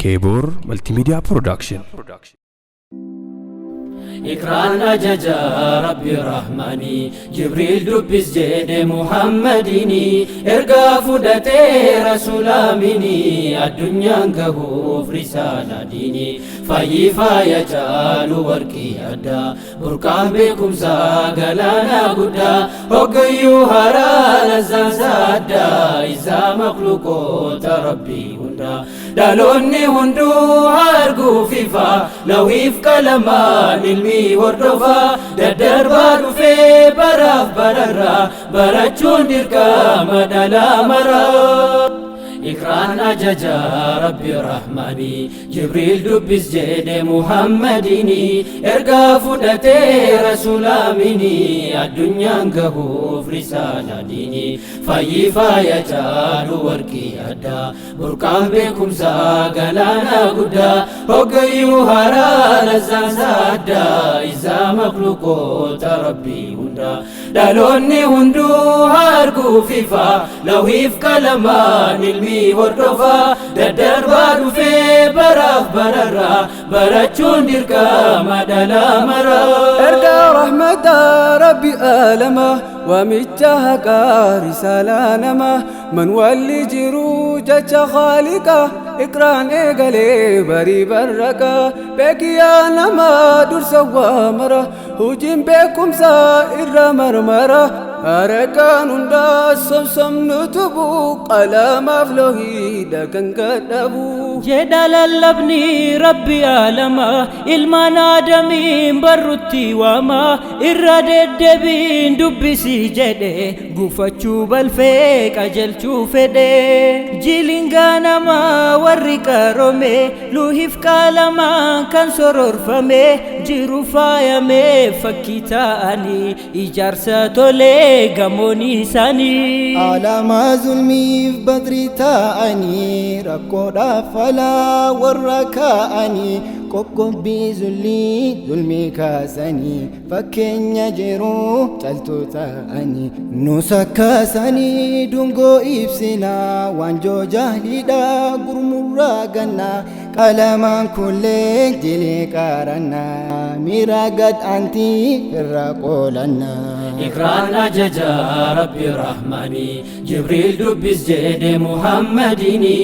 Keeboor Multimedia Production. Ikraan ajaja Rabbi Rahmanii, Jibriil dubbis jedhe Muhammadini, ergaa fudhatee Rasuulaamini, addunyaan gahuuf risaala diini. Fayyii faaya caalu warqii addaa, burqaan beekumsaa galaana guddaa, hoggayyuu haraa lazzaansa addaa, isaa makluuqoota Rabbii hundaa. Dhaloonni hunduu arguuf ifa, lawhiif qalamaan ilmii hordofaa, daddarbaa dhufee baraaf bararraa, barachuun dirqama dhala maraa. Ikraan ajaja Rabbi Rahmanii, Jibriil dubbis jedhe Muhammadini, ergaa fudhatee Rasuulaamini, addunyaan gahuuf risaala diini. Fayyii faaya caalu warqii addaa, burqaan beekumsaa galaana guddaa, hoggayyuu haraa lazzaansa addaa, isaa makluuqoota Rabbii hundaa. Dhaloonni hunduu arguuf ifa, lawhiif qalamaan ilmii hordofaa, daddarbaa dhufee baraaf bararraa, barachuun dirqama dhala maraa. Ergaa rahmata Rabbi aalama, waamicha haqaa risaalaa nama, man walli jiru jecha khaaliqa, iqraan eegalee barii barraqa, beekiyaa nama dursa waa mara, hojiin beekumsa irra marmara, harakaan hundaa somsomnu tubu, qalamaaf lohiidha kan gadhabu. Jedha lallabni Rabbi aalama, ilmaan aadamiin barrutti waama, irra deddeebiin dubbisi jedhe, gufachuu balfee qajeelchuu fedhe. Jilingaa nama warri qaroome, luhiif qalamaan kan sororfame, jiru faayame fakkii ta'anii, ijaarsa tolee gamoon isaanii. Alamaa zulmiif badri ta'anii, rakkoodhaaf falaa warra kaa'anii, qoqqobbii zullii zulmii kaasanii, fakkeenya jiruu caltuu ta'anii, nu sakkaasanii dungoo ibsinaa, waanjoo jahliidhaa gurmurraa gannaa, qalamaan kullee jilee qaarannaa, miira gad aantii irraa qoolannaa. Ikraan ajaja Rabbi Rahmanii, Jibriil dubbis jedhe Muhammadini,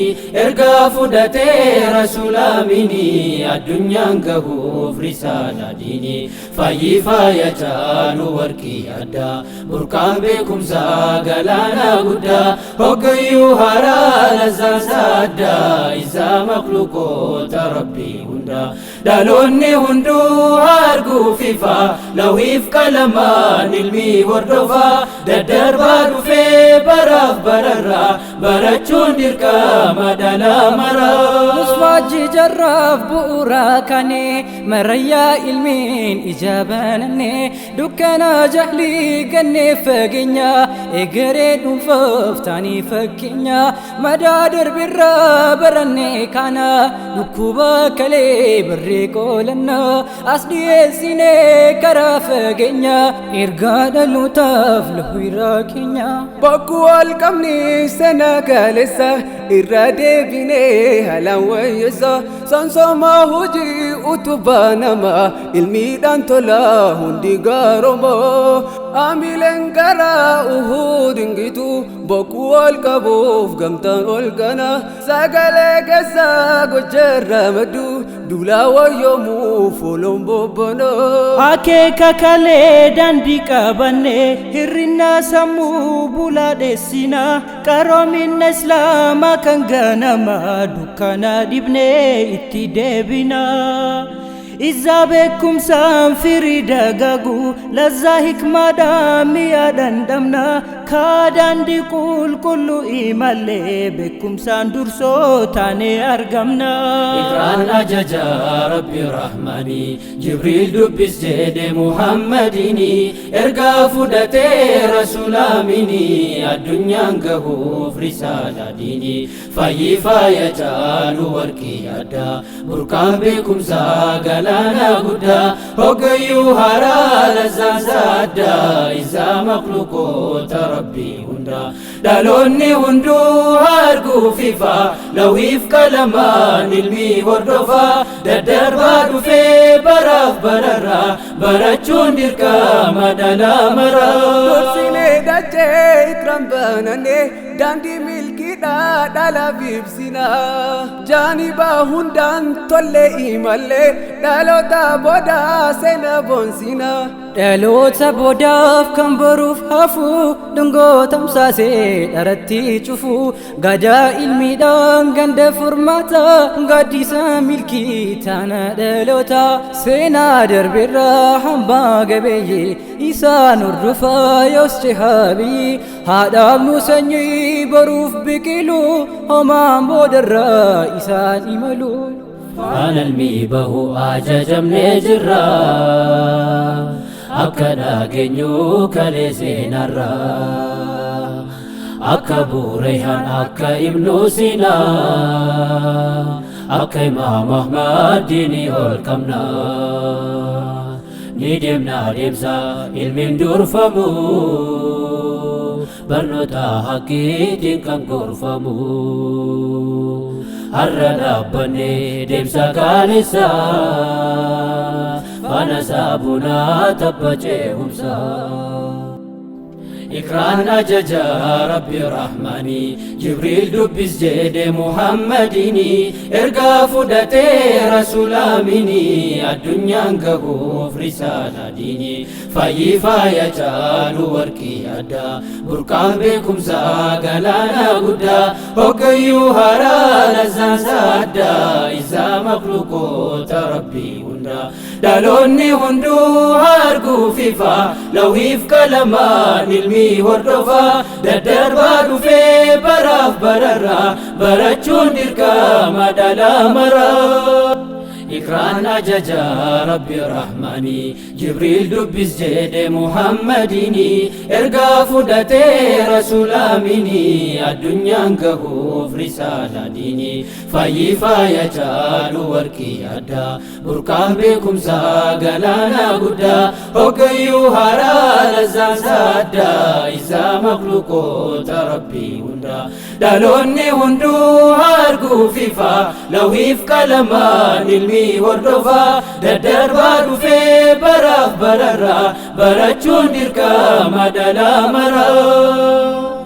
ergaa fudhatee Rasuulaamini, addunyaan gahuuf risaala diini. Fayyii faaya caalu warqii addaa, burqaan beekumsaa galaana guddaa, hoggayyuu haraa lazzaansa addaa, isaa makluuqoota Rabbii hundaa. Dhaloonni hunduu arguuf ifa, lawhiif qalamaan ilmii hordofaa, daddarbaa dhufee baraaf bararraa, barachuun dirqama dhala maraa. Nuswaajji jarraaf bu'uuraa kane, marayyaa ilmiin ija bananne, dukkana jahlii gannee fageenya, egeree dhuunfaaf taanii fakkeenya, madaa darbirraa baranne kana, dhukkuba kalee barree qoolanna, as dhiyeessine karaa fageenya, ergaa dhalootaaf lahuiraa keenya. Bokkuu ol qabni sana kaleessa, irra deebinee haalaan wayyeessa, sansoomaa hojii utubaa nama, ilmiidhaan tola hundi gaaroomoo, amileen karaa uhuu dingitu, bokkuu ol qabuuf gamtaan ol kana, sagalee keessa gocha maddu, duulaa wayyoomuu fooloon bobbonoo. Akeeka kalee daandii qabanne, hir'ina sammuu bulaa dheessina, qaroomina islaamaa kan ganama, dukkana dhibnee itti deebina. Izaa beekumsaan firii dagaagu, lazzaa hikmaadhaan mi'a dhandhamna, kaa daandii qulqulluu imallee beekumsaan dursoo taanee argamna. Ikraan ajaja Rabbi Rahmanii, Jibriil dubbis jedhe Muhammadini, ergaa fudhatee Rasuulaamini, addunyaan gahuuf risaala diini. Fayyii faaya caalu warqii addaa, burqaan beekumsaa galaana guddaa, hoggayyuu haraa lazzaansa addaa, isaa makluuqoota Rabbii. Rabbii hundaa. Dhaloonni hunduu arguuf ifa, lawhiif qalamaan ilmii hordofaa, daddarbaa dhufee baraaf bararraa, barachuun dirqama dhala maraa. Dursinee dachee ikram bananne, daandii milkiidhaa dhalaaf ibsina. Jaaniba hundaan tolle imallee, dhaloota booda seena boonsina. Dhaloota boodaaf kan boruuf hafu, dhungoo tamsaasee dharatti cufu, gadaa ilmiidhaan ganda furmaata, gaaddisa milkii taana dhaloota. Seenaa darbeerraa hambaa gabeeyyee isaan hordofaa yoos cehaa biyyi, haadhaabnu sanyii boruuf biqilu, homaan boodarraa isaan imalu. Faana ilmii bahu ajajamnee jirra, akka dhageenyu kalee seenarra, akka Bureehan, akka Ibnu Siinaa, akka Imaam Ahmad diinii ol qabna. Ni deemna deemsa ilmiin durfamu, barnoota haqqiitiin kan gorfamu. Har'a dhaabbanne deemsa kaalessa, faana saabunaa tabba ceehumsa. Ikraan ajaja Rabbi Rahmani, Jibriil dubbis jedhe Muhammadini, ergaa fudhatee Rasuulaamini, addunyaan gahuuf risaala diini. Fayyii faaya caalu warqii addaa, burqaan beekumsaa galaana guddaa, hoggayyuu haaraa lazzaansa addaa, isaa makluuqoota Rabbii hundaa. Dhaloonni hunduu arguuf ifa, lawhiif qalamaan ilmii hordofaa, daddarbaa dhufee baraaf bararraa, barachuun dirqama dhala maraa. Ikraan ajaja Rabbi Rahmani, Jibriil dubbis jedhe Muhammadini, ergaa fudhatee Rasuulaamini, addunyaan gahuuf risaala diini. Fayyii faaya caalu warqii addaa, burqaan beekumsaa galaana guddaa, hoggayyuu haaraa lazzaansa addaa, isaa makluuqoota Rabbii hundaa. Dhaloonni hunduu arguuf ifa, lawhiif qalamaan ilmii hordofaa, daddarbaa dhufee baraaf bararraa, barachuun dirqama dhala maraa.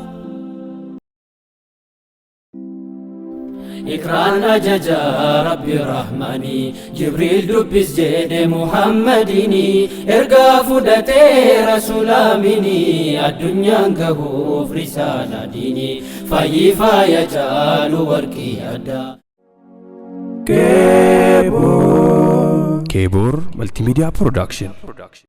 Ikraan ajaja Rabbi Rahmani, Jibriil dubbis jedhe Muhammadini, ergaa fudhatee Rasuulaamini, addunyaan gahuuf risaala diini. Fayyii faaya caalu warqii addaa. Keebor Multimedia Production.